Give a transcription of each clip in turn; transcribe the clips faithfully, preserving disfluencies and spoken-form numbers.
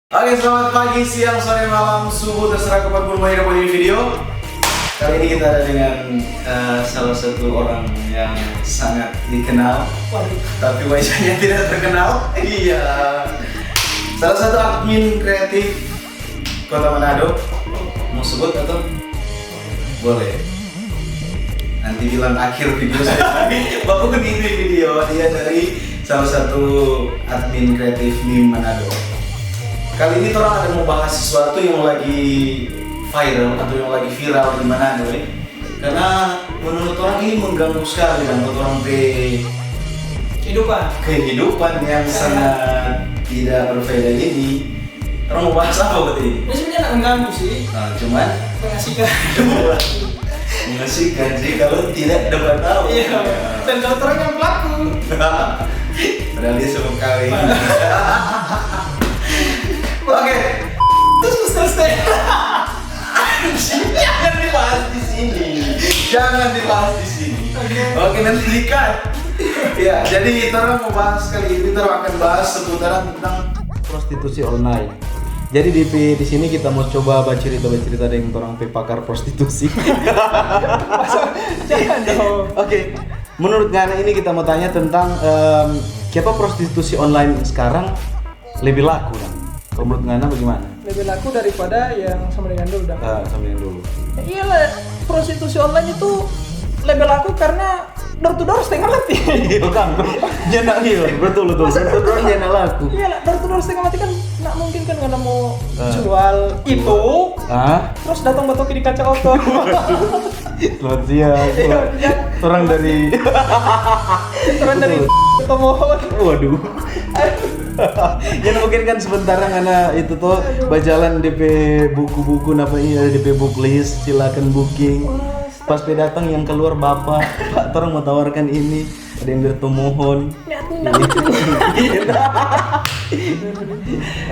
Oke, selamat pagi, siang, sore, malam, subuh, terserah kapanpun mau hidup ini video. Kali ini kita ada dengan eh, salah satu orang yang sangat dikenal, tapi wajahnya tidak terkenal. Iya. Salah satu admin kreatif Kota Manado. Mau sebut atau? Boleh. Nanti bilang akhir video saya. Baru ini video dia dari salah satu admin kreatif meme Manado. Kali ini orang ada mau bahas sesuatu yang lagi viral atau yang lagi viral di Manado, eh. Karena menurut orang ini mengganggu sekali dan buat orang pe Kehidupan. kehidupan yang sangat tidak berfaedah ini. Orang mau bahas apa buat ini? Ini sebenarnya nggak mengganggu sih. Nah, cuman Mengasihkan. mengasihkan sih kalau tidak dapat tahu. Iya. Dan kalau orang yang pelaku. Padahal dia sama kali. Oke. Terus selesai. Jangan dibahas di sini. Jangan dibahas di sini. Oke. Oke, nanti di-cut. Ya, jadi kita mau bahas kali ini, kita akan bahas seputaran tentang prostitusi online. Jadi di, di sini kita mau coba bacerita-bacerita dengan orang pe pakar prostitusi. Jangan dong. Oke, menurut ngana ini kita mau tanya tentang em, kiapa prostitusi online sekarang lebih laku, dan kalau menurut ngana bagaimana? Lebih laku daripada yang sama dengan dulu dah. Ah, sama yang dulu. Iyalah, prostitusi online itu lebih laku karena door to door setengah mati. Iya kan? Nyana, iya, betul, betul. Betul, betul, nyana laku. Iyalah, door to door setengah mati kan nggak mungkin kan, karena mau Ah. jual itu Ah? terus datang batoki di kaca oto. Selamat siang. Iya, iya. Orang dari Orang dari pemohon. Waduh. Ya mungkin kan sementara ngana itu tuh bajalan D P buku-buku, napa ini ada D P book list, silakan booking. Pas pe datang yang keluar bapak, "Pak, torang mau tawarkan ini, ada yang bertomohon." Niat minta itu.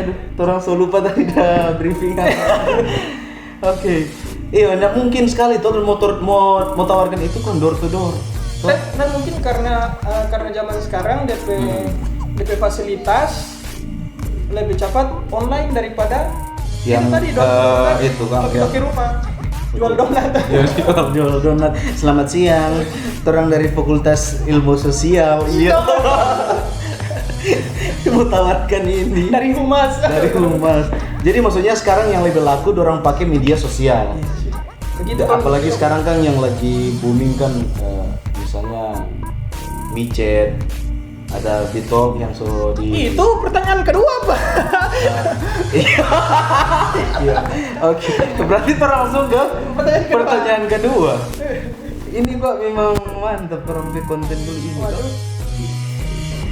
Aduh, torang so lupa tadi dah briefing. Oke. Iya, nggak mungkin sekali tuh motor mau mau tawarkan itu kan door to door. Toh? Dan, dan mungkin karena eh, karena zaman sekarang D P Hmm. D P fasilitas lebih cepat online daripada Yang, itu tadi eh, itu, Kang, toki-toki ya. Rumah, jual donat. Jual, jual donat. Selamat siang. Orang dari Fakultas Ilmu Sosial. Iya. Mau tawarkan ini. Dari humas. Dari humas. Jadi maksudnya sekarang yang lebih laku orang pakai media sosial. Begitu Ya, kan. apalagi sekarang kan yang lagi booming kan eh, misalnya micet, ada bitalk yang so di Itu pertanyaan kedua apa? Iya. Oke, berarti kita langsung ke Pertanyaan kedua. pertanyaan kedua. Ini kok memang mantap orang pe konten dulu ini. Waduh.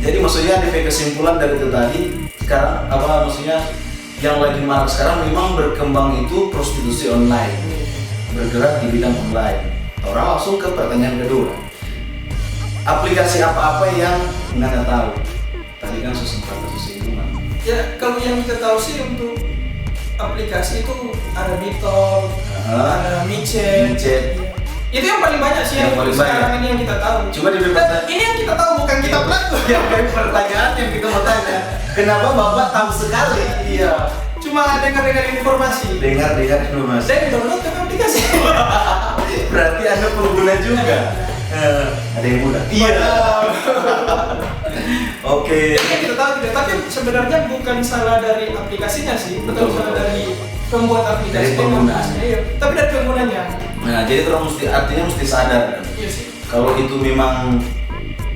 Jadi maksudnya ada kesimpulan dari itu tadi, sekarang apa maksudnya yang lagi marak sekarang memang berkembang itu prostitusi online, bergerak di bidang online. Orang langsung ke pertanyaan kedua, aplikasi apa-apa yang nggak tahu? Tadi kan so sempat so singgung. Ya, kalau yang kita tahu sih untuk aplikasi itu ada bitalk, Heeh. ada micet. Micet. Itu yang paling banyak sih Yang yang, paling sekarang banyak. Ini yang kita tahu. Cuma di Dan pertanyaan ini yang kita tahu, bukan kita pelaku. Yang dari pertanyaan yang kita mau tanya, kenapa bapak tahu sekali? Iya. Cuma dengar-dengar informasi. Dengar dengar informasi. Saya download ke aplikasi. Berarti anda pengguna juga. Eh, ada yang guna. Iya. Oke. Jadi kita tahu tidak, tapi sebenarnya bukan salah dari aplikasinya sih, bukan Betul, salah betul. dari pembuat aplikasi. Dari penggunanya. Iya, tapi dari penggunanya. Nah, jadi orang mesti artinya mesti sadar. Iya sih. Kalau itu memang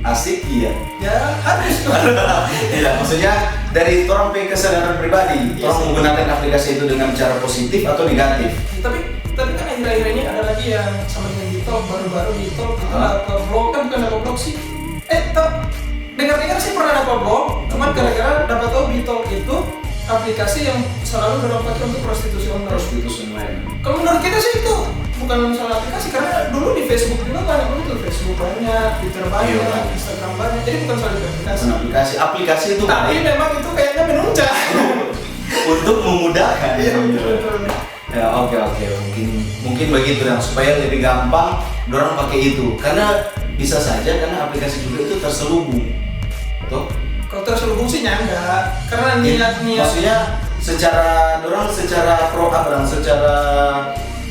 asik, iya. Ya harus. Tidak, maksudnya dari orang pe kesadaran pribadi, orang menggunakan aplikasi itu dengan cara positif atau negatif. Tapi tapi kan akhir-akhir ini ada lagi yang sama dengan bitalk, baru-baru bitalk itu Hah? Apa blog, kan bukan Apa blog sih. Eh, tapi dengar-dengar sih pernah Apa blog, cuman gara-gara dapat tahu bitalk itu aplikasi yang selalu orang pakai untuk prostitusi online. Prostitusi online. Kalau menurut kita sih itu bukan salah aplikasi, karena dulu di Facebook juga banyak begitu, Facebook banyak, Twitter banyak, Iya, banyak. Instagram banyak, jadi bukan salah di aplikasi. Bukan aplikasi, aplikasi itu Tapi baik memang itu kayaknya menunjang. untuk memudahkan. Iya, betul, betul. Ya, oke, oke, mungkin mungkin begitu yang supaya lebih gampang orang pakai itu, karena bisa saja karena aplikasi juga itu terselubung, toh. Kalau terselubung sih nyanda, karena niat-niat. Maksudnya Secara dorang, secara pro apa dong? Secara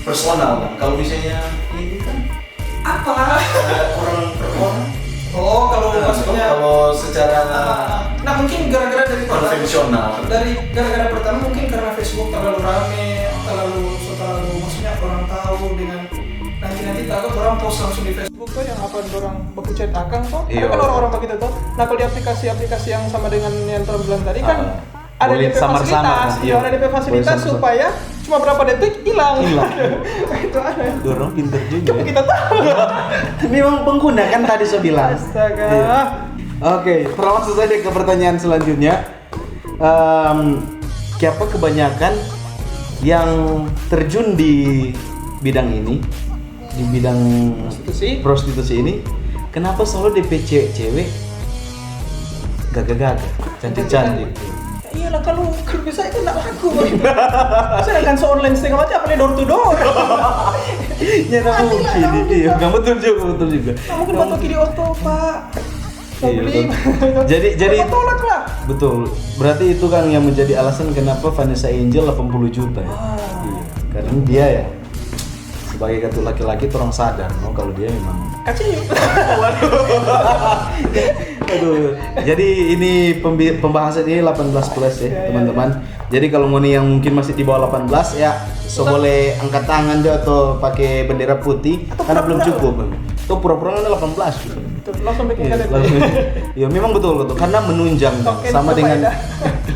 personal kan. Kalau misalnya ini kan Apa? Ada orang per orang. Oh, kalau maksudnya Kalau secara nah, mungkin gara-gara dari pertama konvensional. Dari gara-gara pertama mungkin karena Facebook terlalu rame, terlalu so terlalu maksudnya orang tahu dengan nanti-nanti takut orang post langsung di Facebook tuh yang apa orang baku chat akang tuh. Ada Iya. Kan orang-orang begitu tuh. Nah, kalau di aplikasi-aplikasi yang sama dengan yang Trump bilang tadi kan Ah, ada boleh D P sama-sama, fasilitas, iya. ada D P fasilitas Boleh sama-sama. supaya cuma berapa detik hilang. Hilang. Itu aneh. Dorang pinter juga. Kita tahu. Memang pengguna kan tadi so bilang. Astaga. Iya. Oke, terus langsung saja ke pertanyaan selanjutnya. Em, siapa kebanyakan yang terjun di bidang ini, di bidang Prostitusi. prostitusi ini? Kenapa selalu D P cewek-cewek gagah-gagah, cantik-cantik? Ya iyalah, kalau kalau bisa itu nggak laku. Sedangkan so online setengah mati apa door to door. Ya, nah, mungkin. Iya, nggak betul juga, betul juga. Nah, mungkin bantu kiri oto pak. Mau Iya, beli. betul. Jadi, jadi Mau tolak lah. Betul. Berarti itu kan yang menjadi alasan kenapa Vanessa Angel delapan puluh juta ya. Ah. Iya. Karena dia ya sebagai katu laki-laki orang sadar no kalau dia memang Kacil. Aduh, jadi ini pembi- pembahasan ini delapan belas plus ya, Ya, ya, teman-teman. Jadi kalau ngoni yang mungkin masih di bawah delapan belas ya, so boleh angkat tangan deh atau pakai bendera putih Atau karena belum pura-pura. Cukup. Tuh pura-pura kan delapan belas gitu. Tuh, langsung bikin Iya, K T P. Langsung. Ya memang betul betul karena menunjang Token sama dengan berfaedah.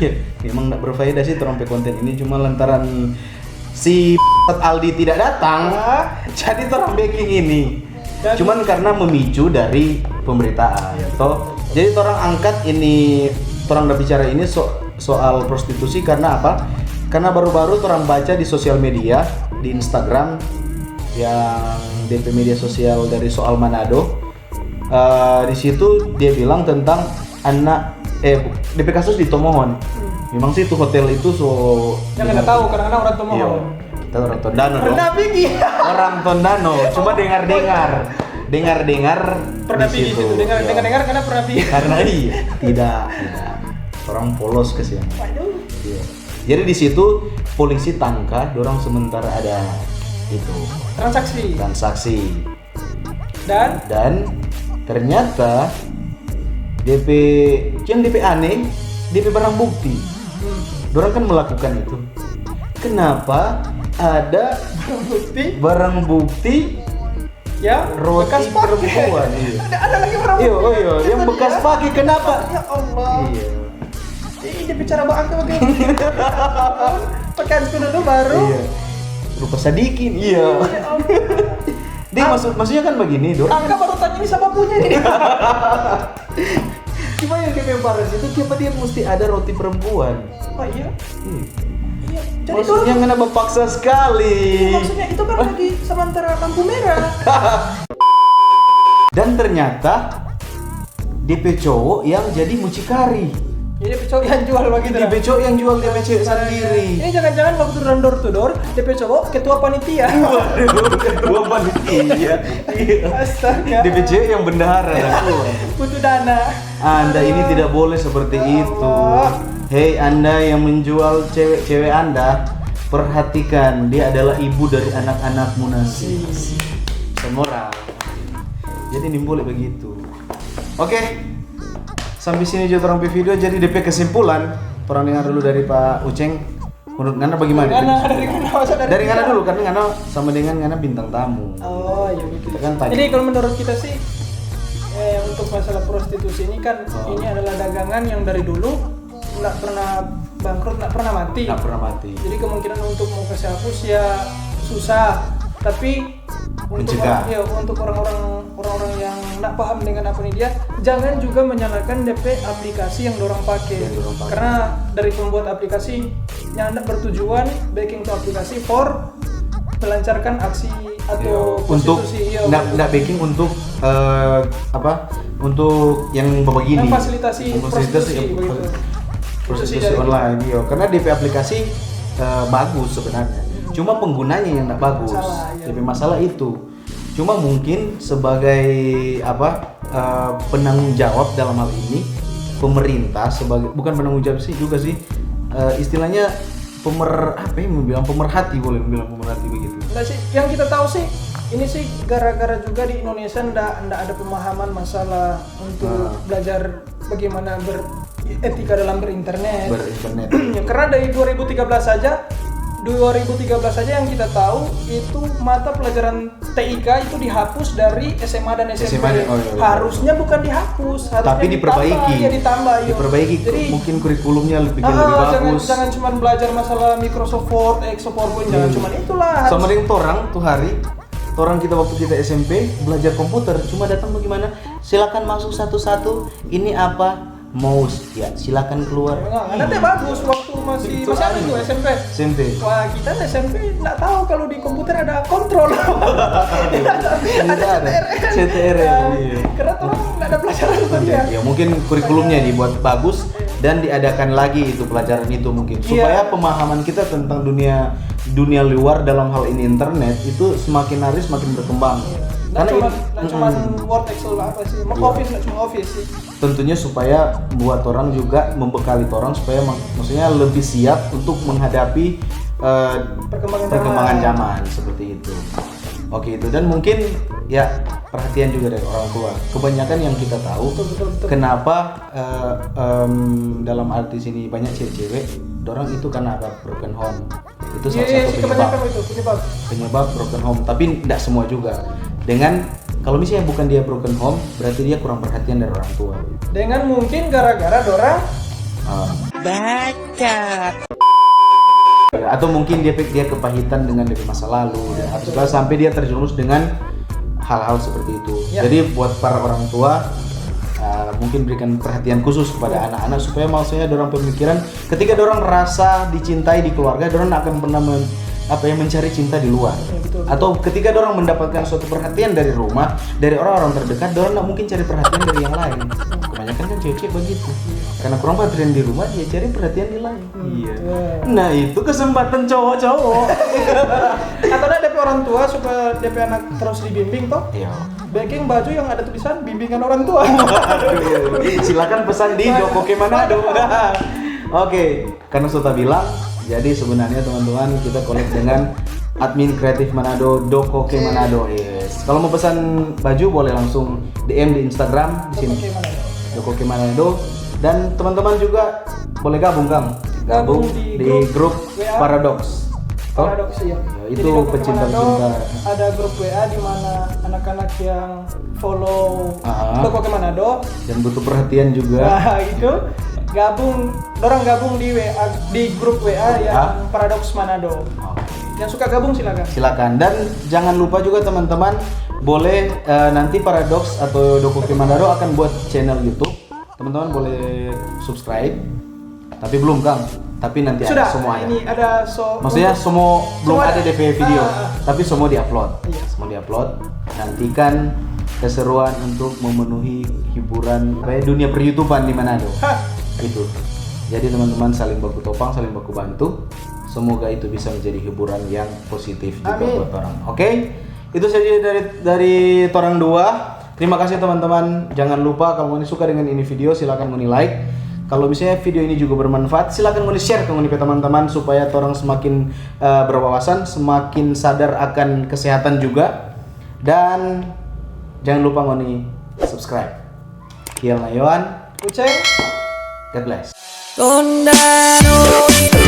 Iya, memang nggak berfaedah sih orang pe konten ini cuma lantaran si Aldi tidak datang, Ah. Jadi orang bikin ini. Dan- Cuman karena memicu dari pemberitaan, toh. Jadi orang angkat ini, orang udah bicara ini so- soal prostitusi karena apa? Karena baru-baru orang baca di sosial media, di Instagram, yang D P media sosial dari soal Manado. Eh, di situ dia bilang tentang anak eh bu- D P kasus di Tomohon. Memang sih itu hotel itu so Yang nggak tahu karena orang Tomohon. Iya. Kita orang Tondano dong. Pernah pergi. Orang Tondano, cuma dengar-dengar. Dengar-dengar Pernah di pergi situ. Dengar Iya. Dengar-dengar karena pernah pergi. Karena iya, tidak, tidak. Orang polos ke siang. Waduh. Iya. Jadi di situ polisi tangka, dorang sementara ada itu Transaksi. Transaksi. Dan Dan ternyata D P yang D P aneh, D P barang bukti. Hmm. Dorang kan melakukan itu. Kenapa ada Bukti barang bukti ya roti bekas pakai. Perempuan? Iya. Ada, ada lagi barang Iya, bukti. oh iya, yang Coba bekas lihat. Pakai kenapa? Ya Allah. Iya. Ini bicara bangke begini. Pakai hantu dulu baru. Iya. Rupa sadikin. Iya. Ya Allah. Dia maksud maksudnya kan begini, Dor. Angka baru tanya ini siapa punya ini. Cuma yang dia parah itu kenapa dia mesti ada roti perempuan? Oh iya. Hmm. Iya. Jadi Maksudnya dulu ngana paksa sekali. Maksudnya itu kan lagi sementara lampu merah. Dan ternyata D P cowok yang jadi mucikari. Jadi cowok yang jual begitu. D P cowok yang jual D P cewek sendiri. Ini jangan-jangan waktu orang door to door, D P cowok ketua panitia. Waduh, ketua panitia. Iya. Astaga. D P cewek yang bendahara. Butuh dana. Anda ini tidak boleh seperti itu. Hei Anda yang menjual cewek-cewek Anda, perhatikan dia adalah ibu dari anak-anakmu nanti. Semua orang. Jadi ini boleh begitu. Oke. Sampai sini juga orang pe video. Jadi D P kesimpulan, orang dengar dulu dari Pak Uceng. Menurut Ngana bagaimana? Ngana, dari Ngana, masa dari Dari Ngana kita? Dulu, karena Ngana sama dengan Ngana bintang tamu. Oh iya begitu. Kita kan tanya. Jadi kalau menurut kita sih, eh, untuk masalah prostitusi ini kan Oh. Ini adalah dagangan yang dari dulu nggak pernah bangkrut, nggak pernah mati. Nggak pernah mati. Jadi kemungkinan untuk mau kasih hapus ya susah. Tapi untuk Mencegah. orang, ya, untuk orang-orang orang-orang yang nggak paham dengan apa ini dia, jangan juga menyalahkan D P aplikasi yang dorang pakai. Yang dorang pakai. Karena dari pembuat aplikasi yang nggak bertujuan bikin tuh aplikasi for melancarkan aksi atau Iya, untuk prostitusi, iya, nggak untuk- nggak bikin untuk eh, apa untuk yang begini Memfasilitasi Memfasilitasi prostitusi, yang begitu. prostitusi Itu sih dari online iya karena D P aplikasi eh, bagus sebenarnya cuma penggunanya yang nggak bagus Salah, iya. D P masalah itu cuma mungkin sebagai apa eh, penanggung jawab dalam hal ini pemerintah sebagai bukan penanggung jawab sih juga sih eh, istilahnya pemer apa ya, mau bilang pemerhati, boleh bilang pemerhati begitu. Enggak sih, yang kita tahu sih, ini sih gara-gara juga di Indonesia ndak ndak ada pemahaman masalah untuk Ah. belajar bagaimana beretika dalam berinternet. Berinternet. Ya, karena dari dua ribu tiga belas saja, dua ribu tiga belas saja yang kita tahu itu mata pelajaran T I K itu dihapus dari S M A dan S M P. S M A dan, oh, iya, iya. Harusnya bukan dihapus, harusnya Tapi diperbaiki. Ditambah, ya, ditambah, iya. Diperbaiki, Jadi, mungkin kurikulumnya lebih, ah, lebih jangan, bagus. Jangan cuma belajar masalah Microsoft Word, X, PowerPoint, jangan Hmm. cuma itulah. Harus Sama dengan torang tuh hari, torang kita waktu kita S M P belajar komputer, cuma datang bagaimana? Silakan masuk satu-satu. Ini apa? Mouse. Ya, silakan keluar. Nah, nanti bagus waktu masih Itu masih ada aneh. Tuh S M P. S M P. Wah, kita S M P nggak tahu kalau di komputer ada kontrol. Tidak ada. C T R, Ya, iya. Karena tuh nggak ada pelajaran tuh ya. Ya, mungkin kurikulumnya dibuat bagus dan diadakan lagi itu pelajaran itu mungkin, Iya. Supaya pemahaman kita tentang dunia dunia luar dalam hal ini internet itu semakin hari semakin berkembang. Nggak Karena cuma ini- nggak cuma Mm-mm. Word, Excel apa sih, mau Iya. Office nggak cuma Office sih. Tentunya supaya buat orang juga membekali orang supaya mak- maksudnya lebih siap untuk menghadapi eh, Perkembangan perkembangan zaman. Zaman seperti itu. Oke, itu dan mungkin ya perhatian juga dari orang tua. Kebanyakan yang kita tahu Betul, betul, betul. Kenapa eh, em, dalam arti sini banyak cewek-cewek, dorang itu karena apa, broken home. Itu salah Iya, iya satu sih, penyebab. Kebanyakan itu penyebab. Penyebab broken home, tapi tidak semua juga. Dengan kalau misalnya bukan dia broken home, berarti dia kurang perhatian dari orang tua. Dengan mungkin gara-gara dorang Ah. Baca. Ya, atau mungkin dia dia kepahitan dengan dia masa lalu dan apa segala, sampai dia terjerumus dengan hal-hal seperti itu. Ya. Jadi buat para orang tua, uh, mungkin berikan perhatian khusus kepada anak-anak supaya maksudnya dorang pemikiran ketika dorang rasa dicintai di keluarga, dorang nggak akan pernah men- apa yang mencari cinta di luar. Ya, betul, betul. Atau ketika dorang mendapatkan suatu perhatian dari rumah, dari orang-orang terdekat, dorang nggak mungkin cari perhatian dari yang lain. Kebanyakan kan cewek-cewek begitu. Karena kurang perhatian di rumah, dia cari perhatian di lain. Iya. Betul. Nah, itu kesempatan cowok-cowok. Atau ada orang tua supaya D P anak terus dibimbing toh. Iya. Bikin baju yang ada tulisan bimbingan orang tua. Silakan pesan di Dokoke Manado. Oke, karena sudah bilang, jadi sebenarnya teman-teman kita collab dengan admin kreatif Manado, Dokoke Manado. Yes. Kalau mau pesan baju boleh langsung D M di Instagram di sini. Dokoke Manado. Dokoke Manado. Dan teman-teman juga boleh gabung, Kang. Gabung Gabung di di grup grup W A. Paradox. Toh? Paradox, iya. Ya, Jadi, itu Dokoke pecinta-pecinta. Manado, ada grup W A di mana anak-anak yang follow Ah. Dokoke Manado. Dan butuh perhatian juga. Nah, itu gabung, dorang gabung di W A, di grup W A yang Ah. Paradox Manado. Oke. Yang suka gabung silakan. Silakan. Dan jangan lupa juga teman-teman, boleh eh, nanti Paradox atau Dokoke Manado akan buat channel YouTube. Teman-teman boleh subscribe. Tapi belum, Kang. Tapi nanti Sudah, ada, semua ada. Ini ada so Maksudnya untuk- semua belum semua ada ada. D P video, Ah, ah, ah. Tapi semua diupload. Iya. Semua diupload. Nantikan keseruan untuk memenuhi hiburan apa ya, dunia per-YouTubean di Manado. Hah. Gitu. Jadi teman-teman saling baku topang, saling baku bantu. Semoga itu bisa menjadi hiburan yang positif juga Amin. Buat orang. Oke? Itu saja dari dari torang dua. Terima kasih teman-teman. Jangan lupa kalau ngoni suka dengan ini video, silakan ngoni like. Kalau misalnya video ini juga bermanfaat, silakan ngoni share ke ngoni pe teman-teman supaya torang semakin eh, berwawasan, semakin sadar akan kesehatan juga. Dan jangan lupa ngoni subscribe. Kial na Yohan, Uceng. God bless. Tondano.